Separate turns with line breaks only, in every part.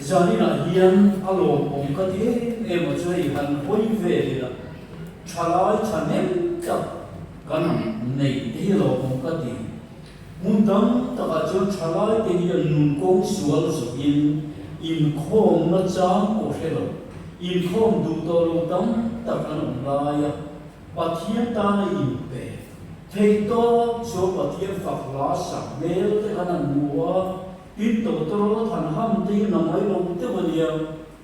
Zaninah hian a lawmawm ka ti em em a chu hei han hawi vel ila thalai thahnem tak kan nei te hi lawmawm ka ti. Hmun tam takah chuan thalai te hian nun kawng sual zawhin inkhawmna chang pawh hre lo, inkhawm duh tawh lo tam tak an awm lai a, Pathian tana inpe theih tawp chuan Pathian fak hla sak hmel te khan an hmu a, tin tawtawrawt han ham te hi na mai lo deuh a nia,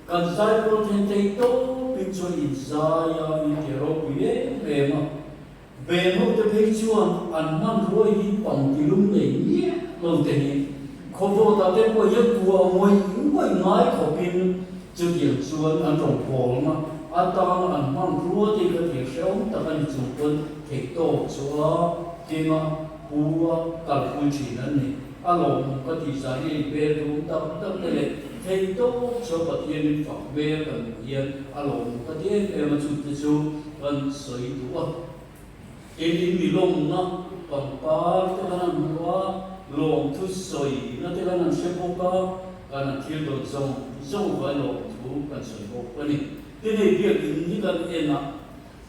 kan zaipawl then theih tawpin chuan inzai a, inti ropui em em a. Ve ho te phei chuan an hmanrua hi pangtilum nei miah lo te hi khawvawtah te pawh hian kuah ngawih ngawih ngai khawpin chutiang chuan an rawn pawlna atana an hmanrua te hi ka thil hrehawm tak a ni chung pawn theihtawp chu a kenga pu a kalpui thin an ni. A lawmawm ka tih zah hi hmel tum tak tak te leh theihtawp chu a Pathianin fak hmel kan hmuh hian a lawmawm ka ti em em a, chute chu kan sawi duh a. Keini mi lawmna pangpar te kan han hmu a, lawmthu sawina te kan han hre bawk a, kan han thil dawn zawng zawng vai lawmthu kan sawi bawk a ni. Tin hei biakin hi kan en a,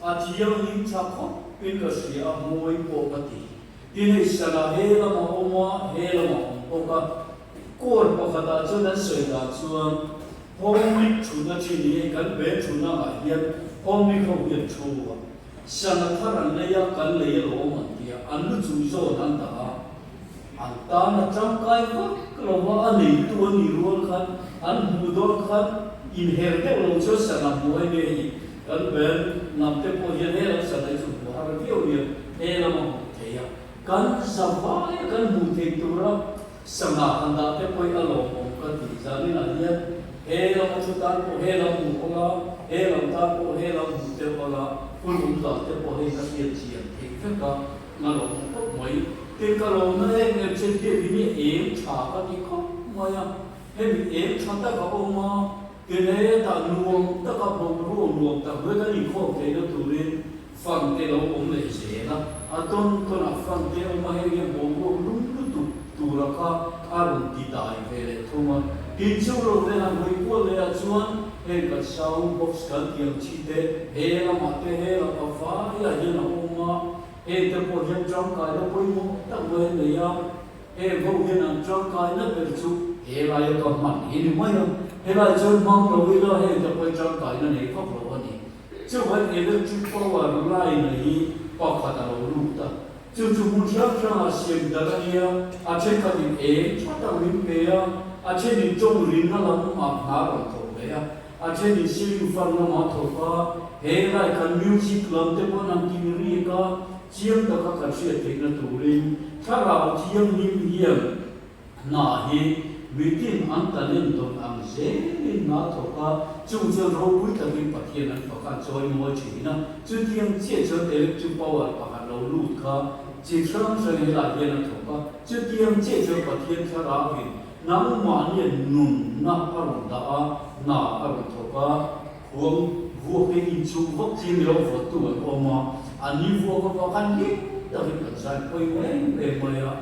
a thianghlim tha khawp in ka hria a, mawi pawh ka ti. Tin hei sana he lam a awm a, he lam a awm bawk a. Court pakhatah chuan an sawi dan chuan Home thutna thin hi hei kan be thutna ah hian Home ho hi an thu a, sana thar an lei a, kan lei alawm an ti a, an lu chung zawn an dah a, an tan a tangkai vak lo va, a neitu an nih rual khan an hmuh dawn khan inher deuh lo chuan sana hmuh ai nge hi Kan bel lam te pawh hian he lam sana hi chu hmuh har viau hian he lam a hmuh theih a, kan zavai a kan hmuh theih tura sangha han dah te pawh hi a lawmawm ka ti. Zaninah hian he lam a thu tan pawh he lam hmuh awla, he lam tan pawh he lam hmuh deuh awla, hun awm dan te pawh hei ka hriat chian theih vek a, a lawmawm khawp mai. Tin ka lawmna em em che biakin hi eng tha ka ti khawp mai a, hemi eng tha tak a awm a, Kene tah nuam taka boruak nuam tak vek a inkhawm theihna turin fan te lo awm leh zel a, a tawn tawnah fan te awm a, heng hian boruak lum lutuk tura kha a rawn ti dai ve leh thung a. Tin chu lo vel han hawi kual leh ah chuan heng kan sound box kan tih ang chi te he lamah te he lam a vaiah hian a awm a, heng te pawh hian tangkaina pawimawh tak mai a nei a. Heng ho hian an tangkaina ber chu he laia ka hman hi ni mai a, helai chuan hmang lo ila heng te pawh hi tangkaina nei vak lo a ni. Chuvang electric power line hi pakhat a lo lut a, chu chu hmun hrang hrangah siam darh a nia, a thenkhatin eng tha tak min pe a, a thenin tawng rinna lamah hna rawn thawk leh a, a thenin ceiling fan lamah thawk a, he lai kan music lam te pawn an ti riak a, Chiang taka kan hriat theihna turin Thlarau Thianghlim hian hna hi mitin an talent dawn ang zelin hna thawk a, chung chuan ropui takin Pathian an fak a, an chawimawi thin a. Chutiang chiah chuan electric power pakhat lo lut kha chi hrang hrang helai hian a thawk a, chutiang chiah chuan Pathian Thlarauin nangmahnia nunna a rawn dah a, hna a rawn thawk a. Khuang vuak hi inchung vak chi ni lo vawttu an awm a, an ni vuak avang khan hlim takin kan zai pawimawh em em mai a.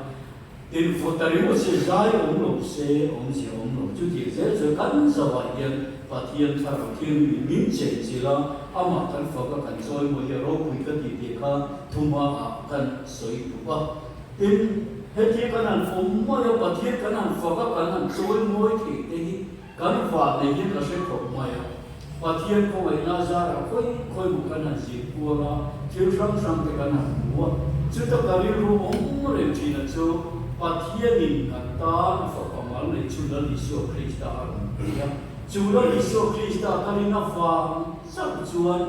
Tin, vawta ringawt se zai awm lo se awmzia awm lo. Chutiang zel chuan kan zavah hian Pathian Thlarau Thianghlim min chenchilh a, amah kan fak a, kan chawimawi a, ropui ka tih tih kha thuma ah kan sawi duh a. Tin, hetia kan han awm mai a, Pathian kan han fak a, kan han chawimawi theih te hi Kan vah nei hian ka hre khawp mai a, Pathian khawngaihna zarah khawi khawi maw kan han zir kual a, thil hrang hrang te kan han hmu a, chuta ka rilru awm reng thina chu Pathianin kan tan a fapa mal nei chu Lal Isua Krista a rawn pe a, chu Lal Isua Krista ka rin avang chauh chuan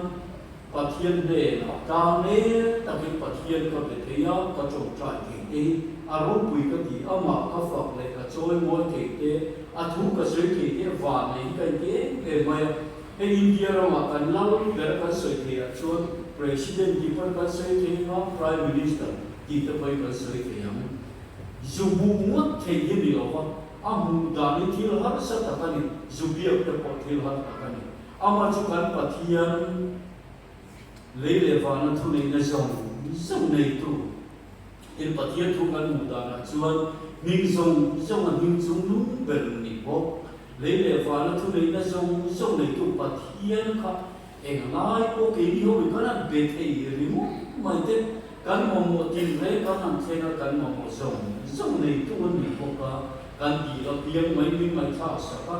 Pathian hnenah tlangnel takin Pathian ka be thei a, ka tawngtai thei te hi a ropui ka ti, amah ka fak leh ka chawimawi thei te, a thu ka sawi thei te van nei hi ka inti em em mai a. Hei India ramah kan lal ber kan sawi thei ah chuan President tih pawhin kan sawi thei ang a, Prime Minister tih te pawhin kan sawi thei ang. Zu hmuh ngawt thei hi ni lo va, a hmuh dan hi thil harsa tak a ni, zu biak te pawh thil har tak a ni. Amah chu kan Pathian lei leh vana thuneihna zawng zawng neitu in Pathian thu kan hmuh danah chuan hming zawng zawnga hming chung nung ber ni bawk. Lei leh vana thuneihna zawng zawng neitu Pathian kha eng lai pawh keini ho in kan han be thei ringawt mai te, kan mamawh tinreng kan han thleng a, kan mamawh zawng zawng neitu a ni bawk a, kan dil apiang mai min ngaihthlak sak a,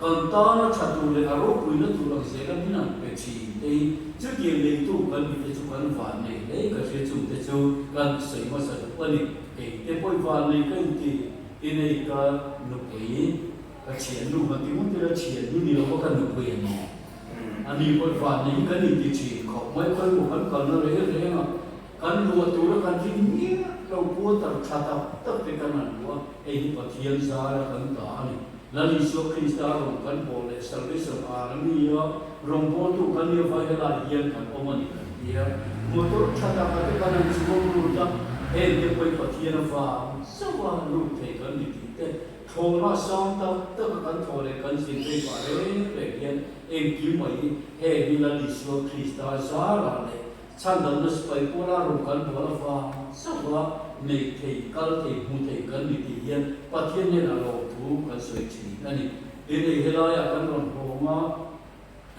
kan tana tha tur leh a ropuina tur ang zela min han pe thin te hi chutiang neitu kan ni te chu kan vannei hle ka hria chung te chu kan sawi hmasa duh a ni. Kei te pawh i vannei ka inti inei ka nupui. Ka thiannu han ti ngawt ila thiannu ni lo va ka nupui a ni. A ni pawh vannei hi kan inti thin khawp mai khawi maw kan kalna reng reng a, kan luah tura kan rin miah lo quarter tha tak tak te kan han luah a, hei hi Pathian zara kan ta a ni. Lal Isua Krista rawn kan bawl leh Salvation Army a rawngbawltu kan nia vai helai hian kan awm a ni kan ti a, motor tha tak a te kan han chuang lut a, heng te pawh hi Pathian avang chauh a lut thei kan ni tih te Thlawhna sang tak taka kan thaw leh kan zin phei pah reng reng hian engkim mai hi heng hi Lal Isua Krista zarah leh chhandamna sipai pawla rawn kan bual avang chauha nei thei, kal thei, hmu thei kan ni tih hian Pathian hnenah lawmthu kan sawi thin a ni. Tin, hei helaiah kan rawn hawng a,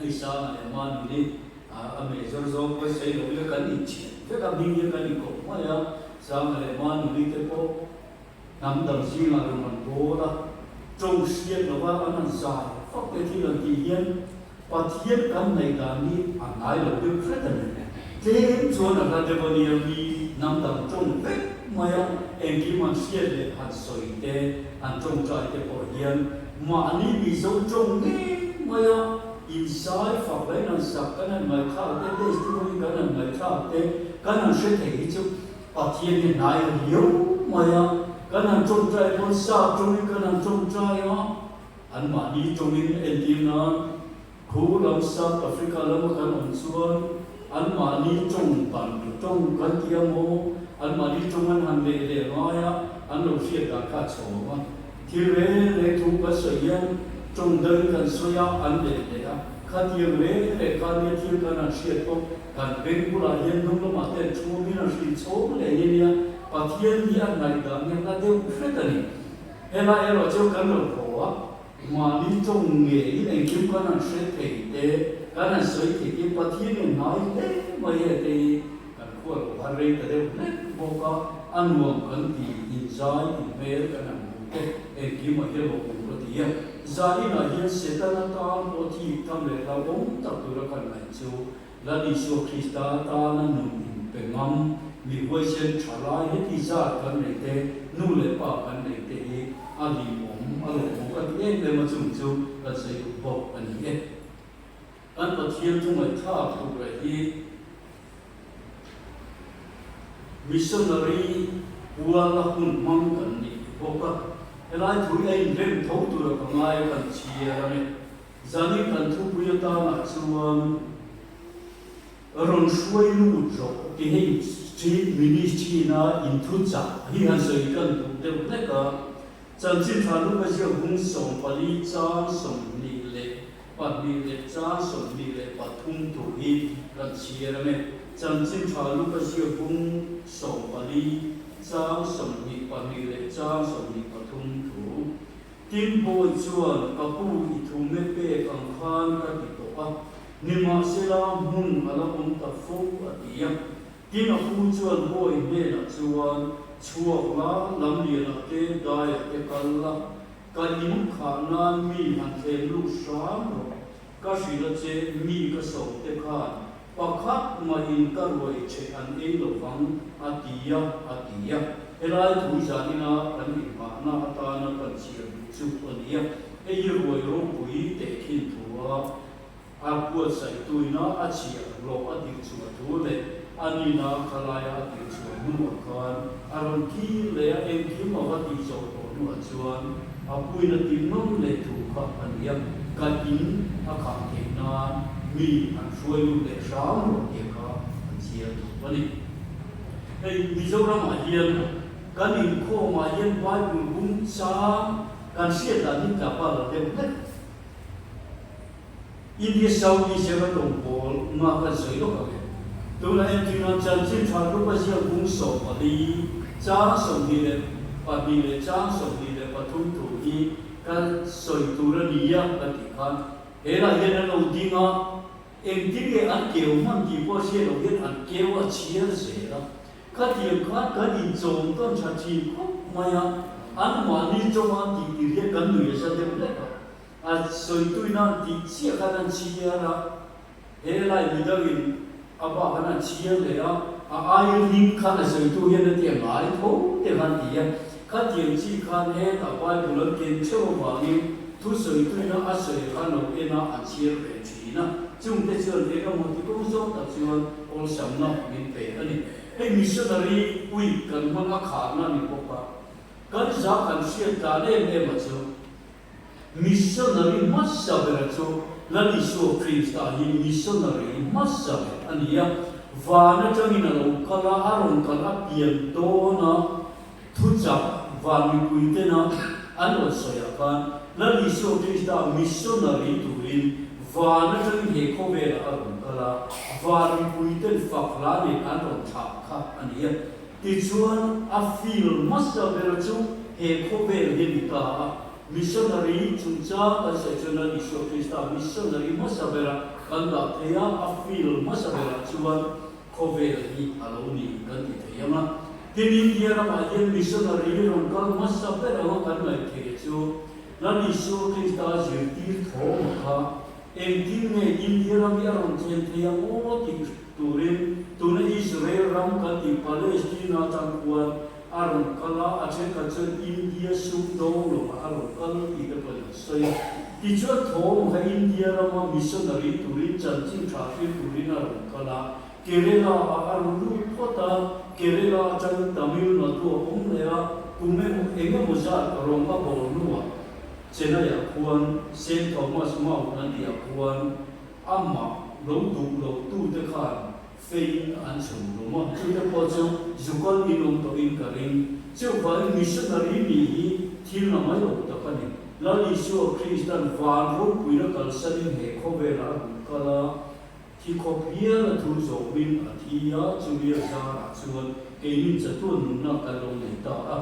hei Sanga leh Manuni a major zawng pawh sawi lo ila kan inchhiat vek a, hming hi kan inkawp mai a, Sanga leh Manuni te pawh Hnam dang zingah rawn an bawl a, tawng hriat lova an han zai fak te thil an tih hian Pathian kan neih dan hi a ngai lo deuh hret a ni. Tlem chuan a hla deuh a nia mi hnam dang tawng vek mai a, engkim han hriat leh han sawi te, han tawngtai te pawh hian mahni Mizo tawng ngei mai a inzai fak leh in han sak kan han ngaihthlak te, testimony kan han ngaihthlak te kan han hre thei hi chu Pathian hi hnai riau mai a, kan han tawngtai pawn sap tawngin kan han tawngtai a, anmahni tawngin entir nan khu lam South Africa lama kan awm chuan anmahni tawng ban tawng kan ti a maw, anmahni tawng an han leh leh ngai a, an lo hriat dan kha a chhawm a. Thil reng reng thu kan sawi hian tawng dangin kan sawi a, an leh leh a, khatiang reng reng kha nia thil kan han hriat pawh Kan beng bulah hian hnung lamah te an thu min an hrilh chhawm leh hi nia, Pathian hi a ngaihdan hi a hla deuh hret a ni. Helai erawh chu kan rawn haw a, mahni tawng ngeiin engkim kan han hre thei te, kan han sawi thei te, Pathian in hnai hle mai he te hi kan khua lo har rei ta deuh hlek bawk a, a nuam kan ti, inzai, inhmel kan han hmu te, engkim a hian awm ka ti a. Zaninah hian Setana tan pawh thik tham leh hlauhawm tak tura kan ngaih chu Lal Isua Krista tana nun inpe ngam, mi huaisen tha lai heti zat kan nei te, nu leh pa kan nei te hi a hlimawm, a lawmawm ka ti em em a, chung chu kan sawi duh bawk a ni e. Kan Pathian thu ngaihthlak tura hi missionary puala hun hmang kan ni bawk a, helai thu hi a inrem tho tura ka ngai a, kan chhiar a ni. Zani kan thupui atanah chuan rawn hruai lut rawh ti hei Chief Ministry-na inthuchah hi han sawi kan duh deuh hlek a, chanchin tha luka ziak bung 14 chang 22 leh chang 23 thu hi kan chhiar ang e. Chanchin tha luka ziak bung 14 chang 22 leh chang 23 thu. Tin, Paul chuan, Ka pu, i thu me pek ang khan ka ti tawh a, nimahsela hmun a la awm ta fo, a ti a. Tin, a pu chuan Paul hnenah chuan, Chhuak la, lamlianah te, daiah te kal la, ka in khah nan mi han thlem lut hram rawh. Ka hrilh a che, mi ka sawm te khan pakhat mahin ka ruai che an ei lo vang, a ti a, a ti a. Helai thu zanina kan inhmahna atana kan chhiar duh chu a ni a, hei hi ruai ropui tehkhin thua a buatsaihtuina a chhiar hlawh a tirchhuah thu leh a nina khalaia a tirchhuah hnuah khan a rawn kir leh a, engkim a va tihzawh tawh hnuah chuan a puina tingnawm leh thu kha a ni a, ka in a khah theih nan mi an hruai lut leh hram rawh tih kha an chhiar duh a ni. Hei Mizoramah hian kan inkhawmah hian Bible bung chang kan hriat dan hi tla pal deuh hlek. India South East hian an awm pawl nga kan sawi lawk ang e. Tunah entirnan chanchin tha rupa ziak bung 14, chang 22 leh chang 23 thu hi. Ka sawi tur a nia ka tih khan helai hian an lo ding a, engtin nge an keu hman tih pawh hriat loh hian an keu a chhiar zel a. Khatiang khan kan inchawm tawn tha thin khawp mai a, anmahni chawnga an tih tir hian kan nui a za deuh hlek a. A sawi tuina an tih chiah khan an chhiar a. He lai midangin a bak an han chhiar leh a, a aia hlim khan a sawitu hian a ti a ngai tho te khan ti a, khatiang chi khan hetah Bible an ken theuh avangin thusawituina a sawi khan lo en a an chhiar ve thin a, chungte chuan eng emaw ti kawng zawng tak chuan awlsamna min pe a ni. Hei missionary week kan hman a kharna a ni bawk a, kan za kan hriat tlan em em a chu. Missionary hmasa bera chu Lal Isua Krista hi missionary hmasa ber a ni a. Van atangin a lo kal a, a rawn kal a pian dawn a, thuchak van mipui tena an rawn sawi ah khan Lal Isua Krista missionary turin van atangin he khawvelah a rawn kal a, van mipui ten fak hla nen an rawn thlah kha a ni a. Tichuan, a feel hmasa ber chu he khawvel hi ni ta a. Missionary chungchang kan sawi chuan Lal Isua Krista missionary hmasa bera kan dah thei a, a feel hmasa berah chuan khawvel hi a lo ni kan ti thei ang a. Tin, India ramah hian missionary rawn kal hmasa ber anga kan ngaih theih chu Lal Isua Krista zirtir thawma kha Engtin nge India ram hi a rawn thlen thei ang aw tih turin tuna Israel ram kan tih Palestina atang khuan a rawn kal a, a thenkhat chuan India sumdawng lawngah a rawn kal tih te pawhin an sawi a. Tichuan thawm kha India rama missionary turin chanchin tha hrir turin a rawn kal a, Kerala ah a rawn lut phawt a, Kerala atangin Tamil Nadu a awm leh a, kum emaw engemaw zat rawng a bawl hnuah Chennai-ah khuan Saint Thomas Mount an tihah khuan amah lo duh lo tute khan fein an chhun hlum a, chute pawh chu zukal in awm tawhin ka ring. Chuvangin missionary nih hi thil na mai lo tak a ni. Lal Isua Kristan van ropuina kalsanin he khawvelah a rawn kal a, thi khawp hial a thu zawmin a thi a, chumi a zarah chuan keinin chatuan nunna kan lo nei ta a.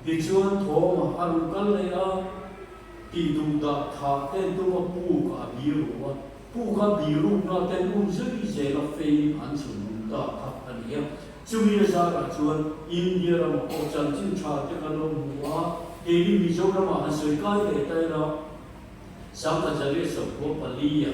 Tichuan thawm a rawn kal leh a, tih duh dah thah ten tuma puk a biru a, puk a birukna ten um zui zel a fein an chhun ta kha a ni a. Chumi a zarah chuan India ramah pawh chanchin tha te kan lo hmu a, keini Mizoramah han sawi kai leh ta ila, Sangkhacharia sawmkhua palia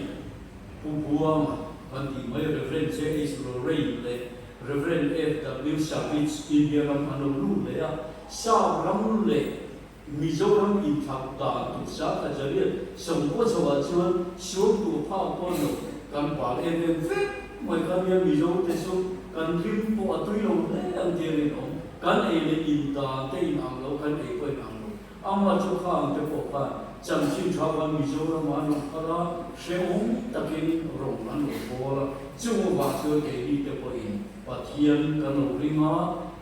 Pu Buanga kan tih mai Rev. JH Lorraine leh Rev. FW Savitz India ram an lo lut leh a, Sap ram leh Mizoram inthlak dan tur Sangkhacharia sawmkhua chhoah chuan suamtu phak pawn lo kan pal em em vek mai kha nia Mizo te chu kan rim pawh a tui lo hle ang tia rinawm kan ei leh in dan te in ang lo kan ei pawh in ang lo. Amah chu khang te pawh khan chanchin tha khan Mizoram ah an rawn kal a, hrehawm takin rawng an lo bawl a, chung avang chuan keini te pawhin Pathian kan lo ring a,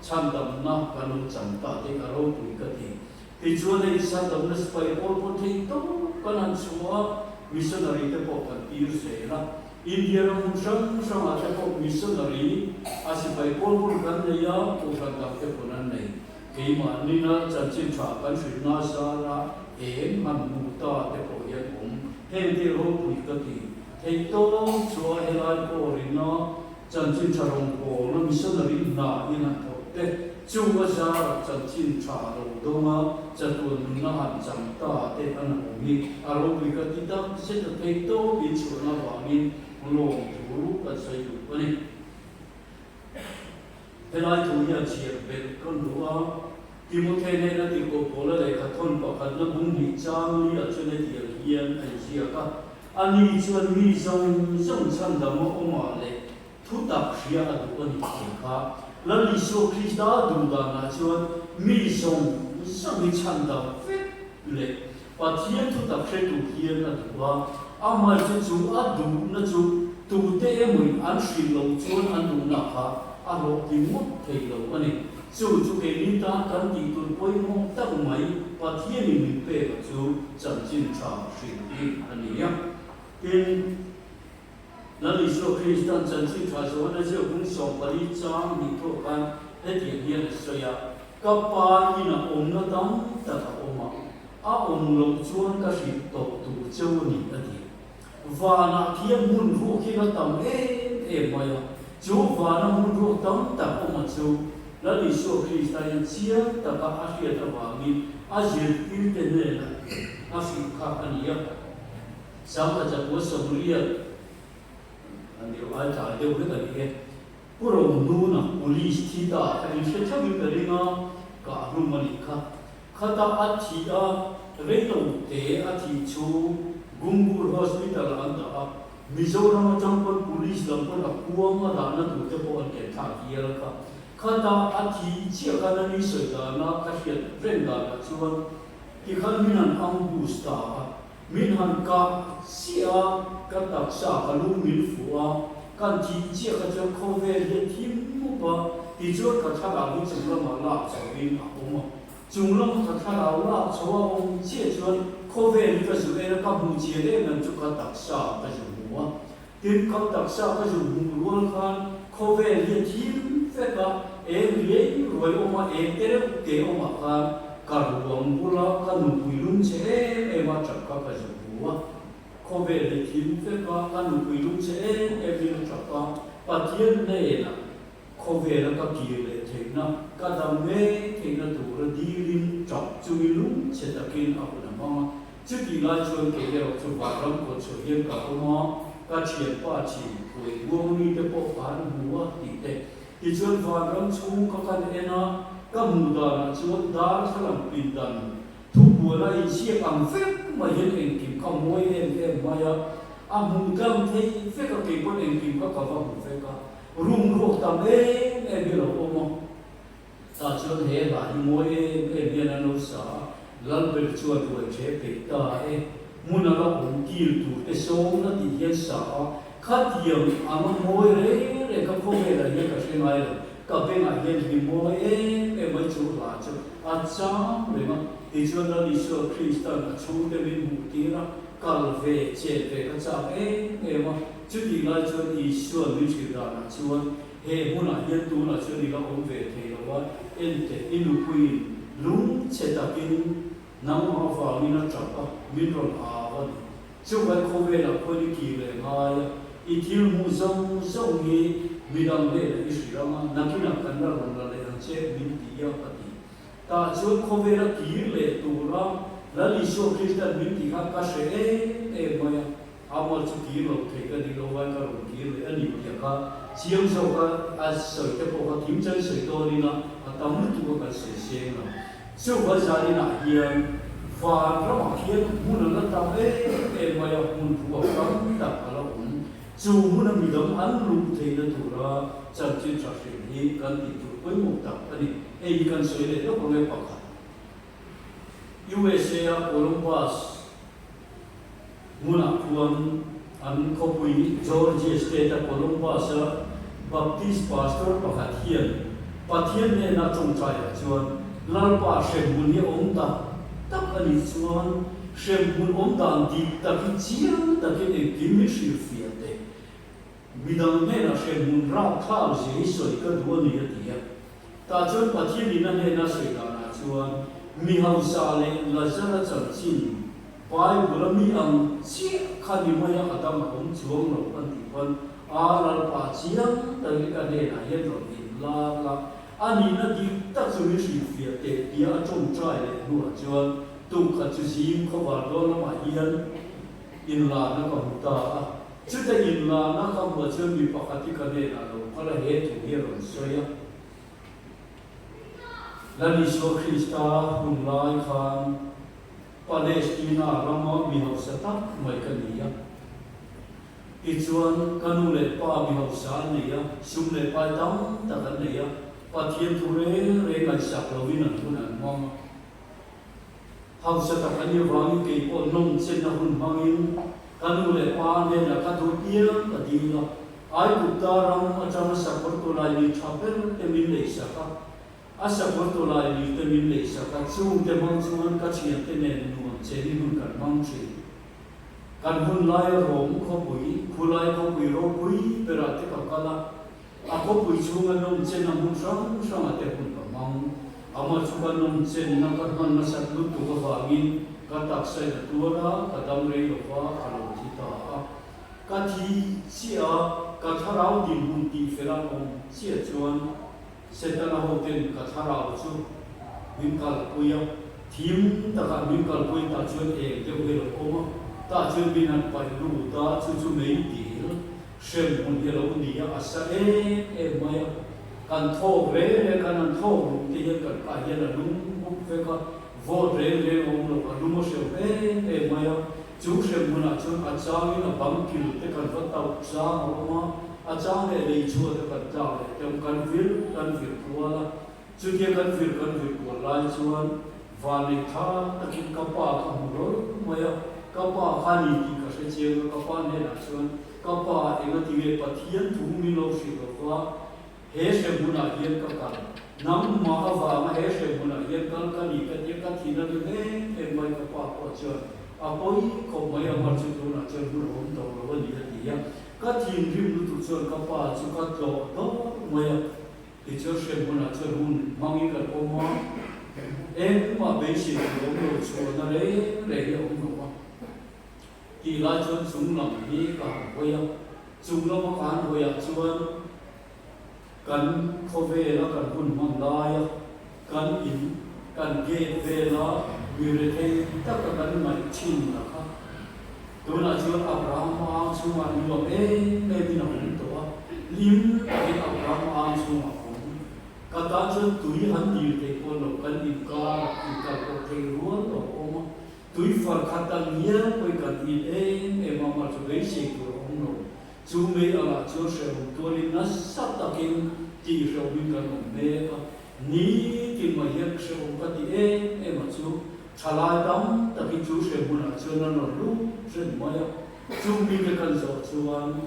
chhandamna kan lo chang ta tih a ropui ka ti. Tichuan hei chhandamna sipai pawl pawh theih tawp kan han chhuah a, missionary te pawh kan tir zel a, India ram hmun hrang hrangah te pawh missionary a sipai pawl pawhin kan nei a, kohhran dang te pawn an nei. Keimah nina chanchin tha kan hrilhna zara eng han hmuh ta te pawh hian awm heng te ropui ka ti. Theih tawp chua helai pawh rinna chanchin tha rawngbawlna missionary hna in han thawk te chu a zara chanchin tha lo dawnga chatuan nunna han chang ta te an han awm hi a ropui ka ti tak zet a theih tawp in chhuahna vangin lawmthu kan sawi duh a ni. Helai thu hian chhiar belh ka hmu a, Timothe hnena tirhkoh Paula lehkha thawn pakhatna bung hnih chang li ah chuan hetiang hian a inziak a, Ani chuan mi zawng zawng chhandam a awmah leh thu tak hria a duh a ni tih kha Lal Isua Krista duh danah chuan mi zawng zawng hi chhandam vek leh Pathian thu tak hre tur hian a duh a, amah chu chu a duhna chu tute emawin an hrilh loh chuan an duhna kha a hlawhtling ngawt thei lo a ni. Chu chu keini tan kan tih tur pawimawh tak mai Pathianin min pek a chu chanchin tha hrilh hi a ni a. Tin, Lal Isua Kristan chanchin tha Johana ziak bung 14 chang hnih thawh khan hetiang hian a sawi a, Ka Pa inah awmna tam tak a awm a. A awm loh chuan ka hrilh tawh tur cheu a ni, a ti. Vanah khian hmun ruak hi la tam em em mai a, chu vana hmun ruak tam tak awma chu Lal Isua Krista hian chiang taka a hriat avangin a zirtirte hnenah a hrilh kha a ni a. Sangha chakua 80 a ni ai tlai deuh hlek a ni e. Pu Rohnuna Police thi ta kha in hre theuhin ka ring a, kah hlum a nih kha. Khata a thih a, reilo te a thih chu Gungur Hospital ah an dah a, Mizoram atang pawn Police lam pawn a kuang a dahna tur te pawh an ken thlak hial kha. Khata a thih chiah khan a ni sawi dana ka hriat reng danah chuan tikhan min han ambush ta a, Min han kah chiah a, ka taksa ka lu min fuh a, kan thih chiah kha chuan khawvel hi a thim mup a, tichuan ka thlarau hi chung lamah lak chhoin a awm a. Chung lama ka thlarau lak chho a awm chiah chuan khawvel hi ka zu en a, ka hmuh chian em em chu ka taksa ka zu hmu a. Tin, ka taksa ka zu hmuh rual khan khawvel hi a thim vek a, eng riai ruai awm a, eng te reuh te awmah khan ka ruang bula ka nupui lung che em em a tap kha ka zu hmu a. Khawvel hi thim vek a, ka nupui lung che em em in a tap a, Pathian hnenah khawvela ka kir leh theihna, ka dam ngei theihna tura dilin tap chungin lung che takin a hun a hmang a. Chutih lai chuan kei erawh chu vanram kawt chhuah hian ka awm a, ka thianpa thin khuai buang mi te pawh ka han hmu a tih te. Tichuan vanram chhung ka kan en a, ka hmuh danah chuan darthlalang pindan thubual a inziak ang vek mai hian engkim kha mawi em em mai a, a hmuh tlang thei vek a, kei pawn engkim kha ka va hmu vek a, room ruak tam em em hi a lo awm a. Tah chuan he hla hi mawi em em hian an lo sa a, Lalber chuan ruai ṭhe peih ta e, hmun a la awm kil tur te sawm la tih hian sa a, khatiang anga mawi reng reng kha khawvelah hian ka hre ngai lo, ka bengah hian hi mawi em em mai chu hla chu a chang reng a, tichuan Lal Isua Kristan a chhungte min hmuh tir a, kal ve chet ve ka chak em em a, chutih lai chuan Isua'n min hrilh danah chuan He hmunah hian tunah chuan i la awm ve thei lo a, enteh i nupuiin lung chhe takin nangmah avangin a tap a, min rawn au a ni. Chukai khawvelah khuan i kir leh ngai a, i thil hmuh zawng zawng hi midang hnenah i hrilh ang a, nakinah kan la rawn la leh ang che min ti a, ka ti. Tah chuan khawvela kir leh tura Lal Isua Krista'n min ti kha ka hre em em mai a, Amah chu kir lo thei ka nih lo vai ka rawn kir leh a ni tih kha chiang zawk a, a sawi te pawh kha kim chan sawi dawn ina a tam lutuk a kan sawi seng lo. Chuvang zaninah hian van ramah khian hmun a la tam em em mai a, hmun ruak tam tak a la awm. Chu hmuna midang an luh theihna tura chanchin tha hrilh hi kan tih tur pawimawh tak a ni. Hei hi kan sawi leh lawk ang e pakhat. USA a Columbus hmunah khuan an khawpui Georgia State a Columbus a Baptist pastor pakhat hian Pathian hnena tawngtaiah chuan Lalpa hremhmun hi a awm tak tak a nih chuan hremhmun awm dan dik tak hi chiang takin engkim min hrilhfiah teh. Midang hnenah hremhmun rapthlak zia hi sawi ka duh a ni a ti a. Tah chuan Pathianin a hnena sawi danah chuan mi hausa leh Lazara chanchin Bible a mi ang chiah kha ni mai a, a dang a awm chuang lo an tih pawn a Lalpa chiang takin ka hnenah hian rawn inlar la, a nihna dik tak chu min hrilhfiah teh tia a tawngtai leh hnuah chuan tuk khat chu zing khawvar dawn lamah hian inlarna ka hmu ta a. Chuta inlarna ka hmuh chuan mi pakhat hi ka hnenah lo kal a, he thu hi a rawn sawi a. Lal Isua Krista hun lai khan Palestina rama mi hausa tak mai ka ni a. Tichuan, ka nu leh pa mi hausa an nei a, sum leh pai tam tak an nei a, Pathian thu reng reng ngaihsak lovin an hun an hmang a. Hausa tak an nih avangin kei pawh nawmchenna hun hmangin ka nu leh pa hnenah ka duh piang ka dil a. Aigupta ram atanga sakawr tawlaili tha ber te min leisak a, a sakawr tawlaili te min leisak a, chungte hmang chuan ka thiante nen nuam chenin hun kan hmang thin. Kan hun laia Rom khawpui, khulai khawpui ropui berah te ka kal a, A khawpui chhunga nawmchenna hmun hrang hrangah te hun ka hmang. Amah chu ka nawmchenna ka hman nasat lutuk avangin Ka taksa in a tuar a, ka dam rei lo va, ka lo thi ta a. Ka thi chiah a, ka thlarau dinhmun tihfel a awm chiah chuan Setana hoten ka thlarau chu min kalpui a, thim takah min kalpui tah chuan eng deuh hi a lo awm a, tah chuan min han paih lut a, chu chu mei dil hrem hmun hi a lo ni a, a sa em em mai a, kan thawk reng reng kan han thawk luh te hian kan kah hian a lum hup vek a, vawt reng reng a awm lo, a lum a hreu em em mai a. Chu hremhmunah chuan a changin a bang kil te kan va tauh chang a awm a, a chang leh lei chhuat a kan tlak leh te awm, kan vir kan vir kual a. Chutia kan vir kan vir kual lai chuan vanneih tha takin ka pa ka hmu rawlh mai a, ka pa kha ni tih ka hre chiang a, ka pa hnenah chuan ka pa engatinge Pathian thu min lo hrilh lo va, He hremhmunah hian ka kal. Nangmah avanga he hremhmunah hian kal ka ni ka tia ka thin a rim em em mai ka pa pawh chuan a pawi khawp mai a mar chu tunah chuan hun a awm tawh lo a ni a ti a. Ka thinrim lutuk chuan ka pa chu ka tlawh dawr mai a. Tichuan hremhmunah chuan hun hmangin kan awm a, engmah beisei tur awm lo chhuahna reng reng hi a awm lo a. Tih lai chuan chung lam hi ka han hawi a, chung lama ka han hawiah chuan kan khawvela kan hun hman laia kan in kan gate vela mi rethei taka kan ngaih thin la kha tunah chuan Abraham ang chhungah nuam em em in a awm tawh a, hlim takin Abraham ang chhungah a awm. Ka tan chuan tui han dil theih pawh lo kan inkar inkal pawh thei rual lo a awm a, Tui far khat tak ngial pawhin kan in em em a, mah chu beisei tur a awm lo. Chu mei angah chuan hrehawm tualin nasa takin tihhrehawmin kan awm mek a. Nitin mai hian hrehawm ka ti em em a chu thalai tam takin chu hrehmunah chuan an rawn lut reng mai a. Chu mite kan zawh chuan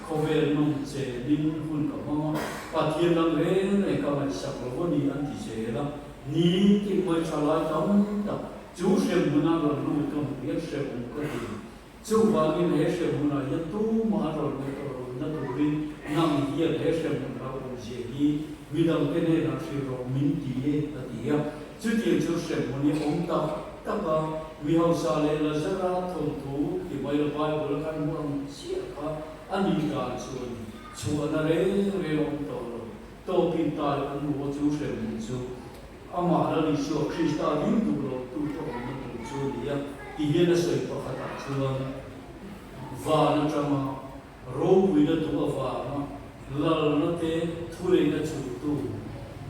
khawvel nawm chenin hun ka hmang a, Pathian lam reng reng ka ngaihsak lo a ni an ti zel a. Nitin mai thalai tam tak Chu hremhmun a rawn lut ka hmuh hian hrehawm ka ti. Chuvangin he hremhmunah hian tumah a rawn lut tawh lo na turin nang hian he hremhmun hlauhawmzia hi midangte hnenah hrilh rawh min ti e a ti a. Chutiang chu hremhmun hi awm tak tak a, mi hausa leh Lazara thawnthu ti mai la Bible a kan hmuh ang chiah kha a ni dan chu a ni. Chhuahna reng reng a awm tawh lo. Tawpin tai awm lo chu hremhmun chu. Amah Lal Isua Krista ring duh lo tute awmna tur chu a ni a, ti hian a sawi pakhatah chuan van atanga ropuina duh avanga lalna te thuneihna chhuntu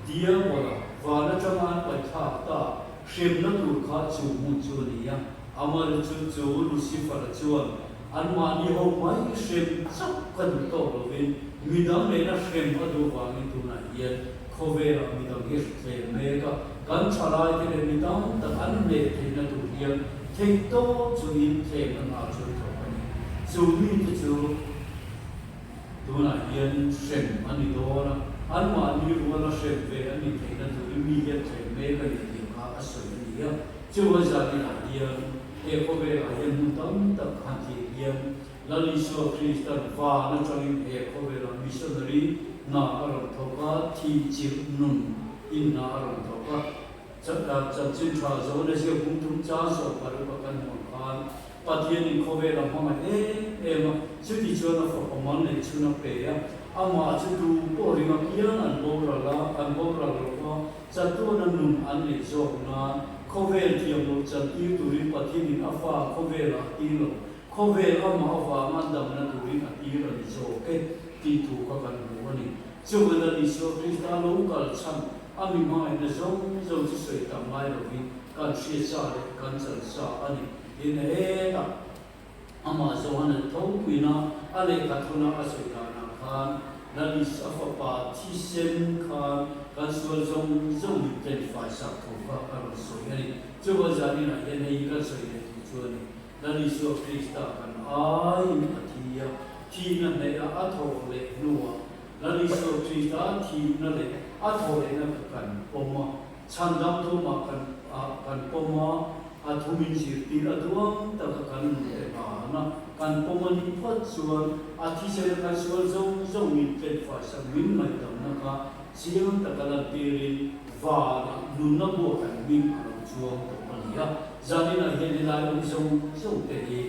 Diabola van atanga an paithlak ta hremna tur kha chu hmun chu a ni a. Amal chu chu Lucifer-a chuan anmahni ho mai hrem chauh ka duh tawk lovin midang nena hrem a duh vangin tunah hian Khawvelah mi dang hi hrem mek a, kan thalaite leh mi tam tak an hneh theihna tur hian theih tawp chungin thlem a hna chu thawk a ni. Chu mite chu tunah hian hrem a ni dawn a, anmahni ruala hrem ve a ni theihna turin mi hian thlem mek a ni tih kha a sawi a ni a. Chu a zaninah hian he khawvelah hian hmun tam tak han thlir hian Lal Isua Kristan van atangin he khawvela missionary hna a rawn thawk a, thi chilh nun in hna a rawn thawk a. Chanchin tha Johana ziak bung tum chang 16 a kan hmuh ang khan Pathianin khawvela hmangaih em em a, chuti chuan a fapa mal neih chhun a pe a, amah chu tu pawh ring apiang an boral a, an boral lo va, chatuana nun an neih zawk nan khawvel thiam loh chantir turin Pathianin a fa khawvelah a tir lo. Khawvel amah avanga damna turin a tir a ni zawk e tih thu kha kan hmu a ni. Chuan Lal Isua Krista lo kal chhan a mi hmangaihna zawng zawng chu sawi tam ngai lovin kan hriat sa leh kan chan sa a ni. Tin, hetah amah Johana tho puina a lehkha thuna a sawi danah khan Lal Isua fapa thisen khan kan sual zawng zawng min tlenfai sak thu kha a rawn sawi a ni. Chuan zaninah hian hei hi kan sawi leh duh chu a ni. Lal Isua Krista kan aiin a thi a, thihna hneha a thawh leh hnuah Lal Isua Krista thihna leh a thawh lehna kha kan pawm a, chhandam thumah kan kan pawm a, a thu min zirtir a duang taka kan nun te hna kan pawm a nih phawt chuan a thisena kan sual zawng zawng min tlenfaisak min ngaihdamna kha chiang taka lantirin vanah nunna buah kan hming a lo chuang tawh a ni a. ni a. Zaninah hian helai awm zawng zawng te hi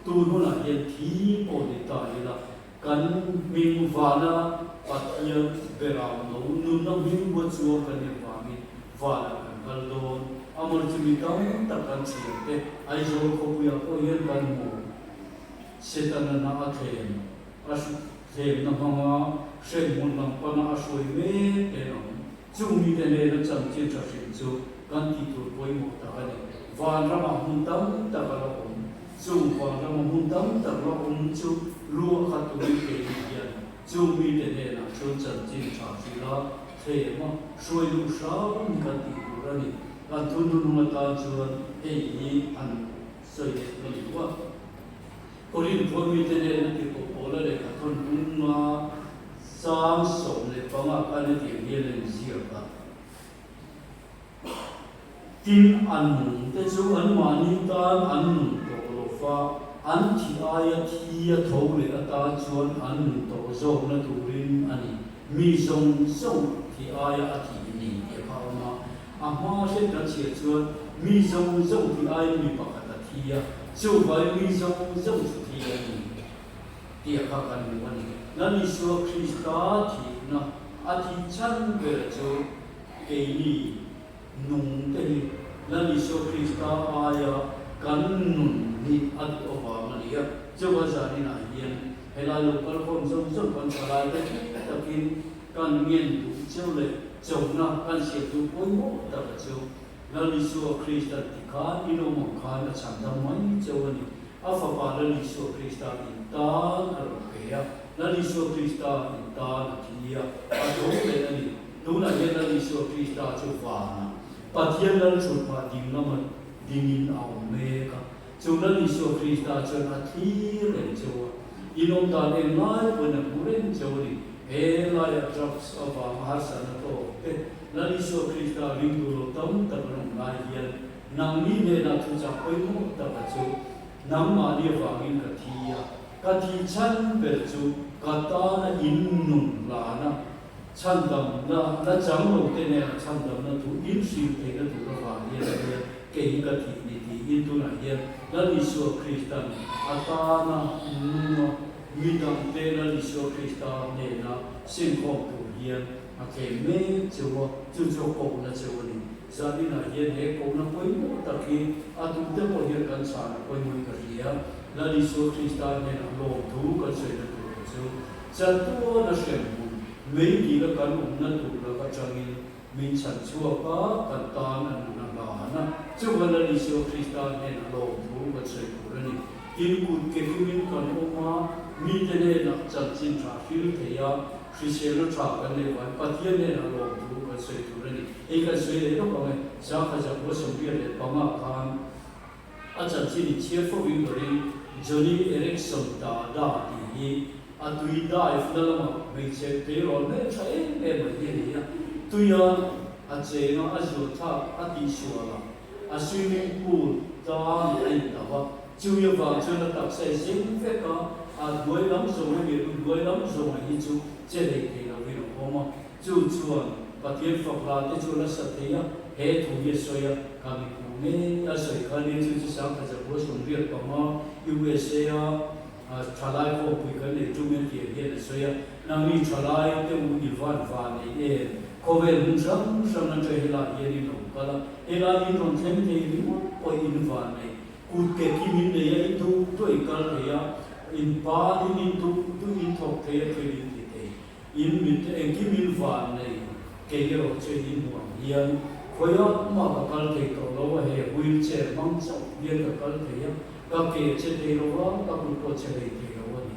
tun hunah hian thi pawh ni ta ila kan hming vana Pathian beram lo nunna hming bua chuang kan nih avangin vanah kan kal dawn. Amar chu mi tam tak kan thiam te Aizawl khawpuiah pawh hian kan hmu. Setana na a thlem a thlemna hmanga hremhmun lam pana a hruai mek te an awm. Chung mite nena chanchin tha hrim chu kan tih tur pawimawh tak a ni. Vanramah hmun tam tak a la awm. Chung vanrama hmun tam tak la awm chu lu a khat turin keini hian chung mite hnenah chuan chanchin tha hrila thlem a, hruai luh hram kan tih tur a ni. Kan thununung atan chuan hei hi han sawi leh ka duh a. Korinth khua mite hnena tirhkoh Paula lehkha thawn hnunga chang 15 khan hetiang hian a inziak a, Tin, a nung te chu anmahni tan an nun tawh lo fa, an thi aia thi a tho leh atan chuan an nun tawh zawkna turin a ni. Mi zawng zawng thi aia a thih ni tih a kha awm a. A hma hriat kan chhiah chuan mi zawng zawng tih aiin mi pakhat a thi a, chuvai mi zawng zawng chu thi a ni tih a kha kan hmu a ni. Lal Isua Krista thihna a thih chhan ber chu keini nung te hi Lal Isua Krista aia kan nun hi a duh avang a ni a. Chuvai zaninah hian helai lo kalkhawm zawng zawng kan thalai te takin Kan ngen duh cheu leh chona kan siam duh pawimawh taka chu Lal Isua Kristan ti khan in awm ang khan a chhan dam mai cheu a ni. A fapa Lal Isua Krista in tan a rawn pe a, Lal Isua Krista in tan a thi a, a tho leh a ni. Tunah hian Lal Isua Krista chu vanah Pathian Lal thutphah ding lama dingin a awm mek a. Chu Lal Isua Krista chuan a thlir reng cheu a, in awm dan eng lai pawhin a hmu reng cheu a ni. He laiah drugs avanga harsatna tawk te Lal Isua Krista ring duh lo tam tak an awm lai hian nangni hnenah thuchah pawimawh taka chu nangmahni avangin ka thi a, ka thih chhan ber chu ka tana in nun hlana chhandamna la chang lo te hnenah chhandamna thu in hrilh theihna tur avang hian a nia kei hi ka thih ni tiin tunah hian Lal Isua Kristan a tana nunga Mi dangte Lal Isua Krista hnena sinkhawm tur hian a thleng mek cheu a, chu chu a kohna cheu a ni. Zaninah hian he kohna pawimawh tak hi a tute pawh hian kan chhan a pawimawhin ka hria. Lal Isua Krista hnena lawmthu kan sawina tur te chu chatuan a hrem hmun mei dila kan awmna tur lak atangin min chhan chhuak a, kan tan a nun a hlan a. Chuva Lal Isua Krista hnena lawmthu kan sawi tur a ni. Tin, kut ke kimin kan awm a, mite hnenah chanchin tha hril thei a, hriselna tha kan neih vangin Pathian hnenah lawmthu kan sawi tur a ni. Hei kan sawi leh lawk ang e, Zangkha Zakua 25 khan a chanchin in chhiar fo in ka ring, Joni Eareckson Tada tih hi a tui dive na lamah hmeichhe tleirawl hmeltha em em mai hi a ni a, tuia a chenga a zuan thlak a tihsual a, A swimming pool tlang a in lo a, chui avang chuan a taksa i zeng vek a, a hnuai lam zawng a nih ru hnuai lam zawng a hi chu che hlei thei lovin a awm a, chu chuan Pathian fak hla te chu a la sa thei a, he thu hi a sawi a, ka mi hmuh ngei a sawi kha nia chu chu Sangkha Zakua 85 USA a thalai khawmpui kan nei tum en tih hian a sawi a, nangni thalai te u i van van nei em? Khawvel hmun hrang hrang atang helai hian in rawn kal a, helai in rawn thleng thei ringawt pawh in van nei. Kut ke kim in nei a, in duh duh in kal thei a, in ban in in duh duh in thawk thei a, thil in ti thei. In mit te engkim in van nei, kei erawh chu in hmuh ang hian khawiah mah ka kal thei tawh lo a, he wheel chair hmang chauh hian ka kal thei a, ka ke che thei lo a, ka kut pawh che hlei thei lo a ni.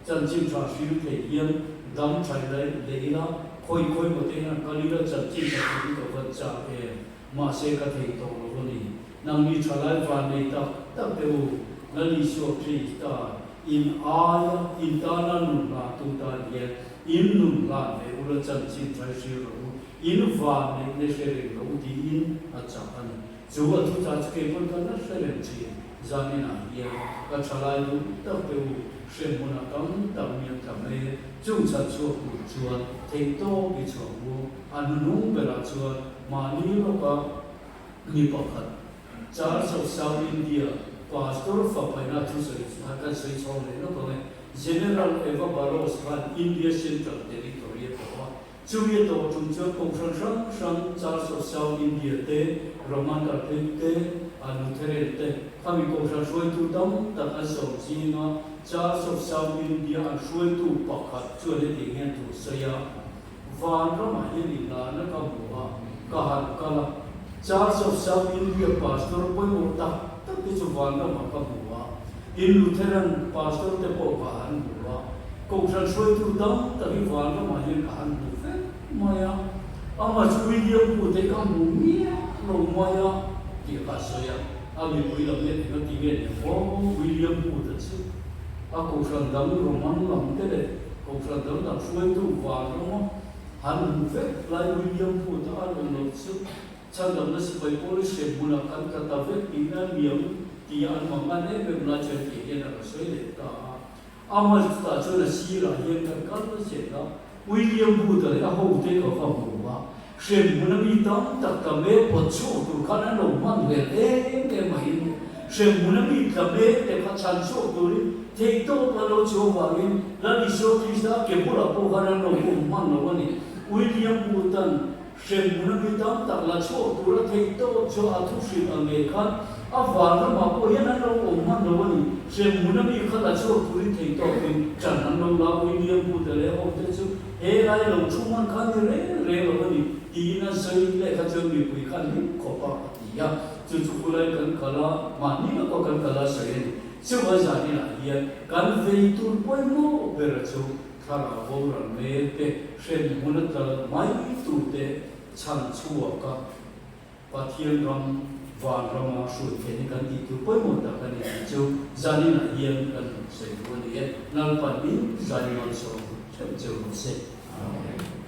Chanchin tha hril thei hian dam tha leh ila, khawi khawi maw te hian kal ila chanchin tha hril hi ka van chak em, mahse ka thei tawh lo a ni. Nangni thalai van nei tak tak te u, Lal Isua Krista in aia in tana nun hlan tu tan hian in nun hlan ve ula chanchin tha hril rawh u, in van neih na hre reng rawh u tiin a chak a ni. Chu a thu ta chu kei pawn ka la hre reng thin. Zaninah hian ka thalai duh tak te u hremhmunah tam tak mi an tla mai e. Chung chhan chhuak tur chuan theihtawp i chhuak u. A hnuhnung berah chuan mahni lawka mi pakhat. Church of South India Pastor fapaina thusawi kha kan sawi chhawng leh lawk ang e. General Eva Barros khan India Central Territory a tlawh a, chumi a tawh tum chuan Kohhran hrang hrang Church of South India te, Roman Catholic te, Lutheran te, khami Kohhran hruaitu tam tak an sawm zinga Church of South India an hruaitu pakhat chuan hetiang hian thu sawi a, Vanramah hian inlahna ka hmu a, ka han kal a. Church of South India Pastor pawimawh tak tak te chu Vanramah ka hmu a, in Lutheran Pastor te pawh ka han hmu a, Kohhran hruaitu tam tak hi Vanramah hian ka han hmu vek mai a, amah chu William Pu te ka hmu miah lo mai a tih ka sawi a, a mipui lam hian eng a ti nge ni aw William Pu ta chu a Kohhran dang Roman lam te leh Kohhran dang dang hruaitu Vanrama han hmu vek lai William Booth-a a rawn lo chu chhandamna sipai pawl hriat hmunah kan tla ta vek tiin a niam tia an mang an em em lai chuan tih hian a rawn sawi leh ta a. Amah chutah chuan a sirah hian kan kal zel a, William Booth-a leh a hote ka va hmu a, hrem hmuna mi tam tak tla mek pawt chhuak tur khan an lo hman hmel em em a in hrem hmuna mi tla mek te kha chhan chhuak turin theihtawp an lo chhuah vangin Lal Isua Krista ke bulah pawh khan an lo awm hman lo a ni. William Booth-a'n hrem hmuna mi tam tak la chhuak tura theihtawp chu a thu hrilh ang ngei khan a van ramah pawh hian an lo awm hman lo a ni. Hrem hmuna mi kha la chhuak turin theihtawpin ṭan an lo la. William Booth-a leh a hote chu He lai lo thu hman kha ni reng reng lo a ni, tiin an sawi leh kha chuan mipui kha hlim khawp a, a ti a. Chu chu khulai kan kal a, mahni lawk a kan kal a sawi a ni. Chuvai zaninah hian kan vei tur pawimawh bera chu thlarau boral mek te, hremhmun a tla mai turte chhan chhuak a, Pathian ram, van rama hruai theih hi kan tih tur pawimawh tak a ni tih chu zaninah hian kan sawi duh a ni e. Lalpan in zanin rawn sawm theuh cheu rawh se. Amen.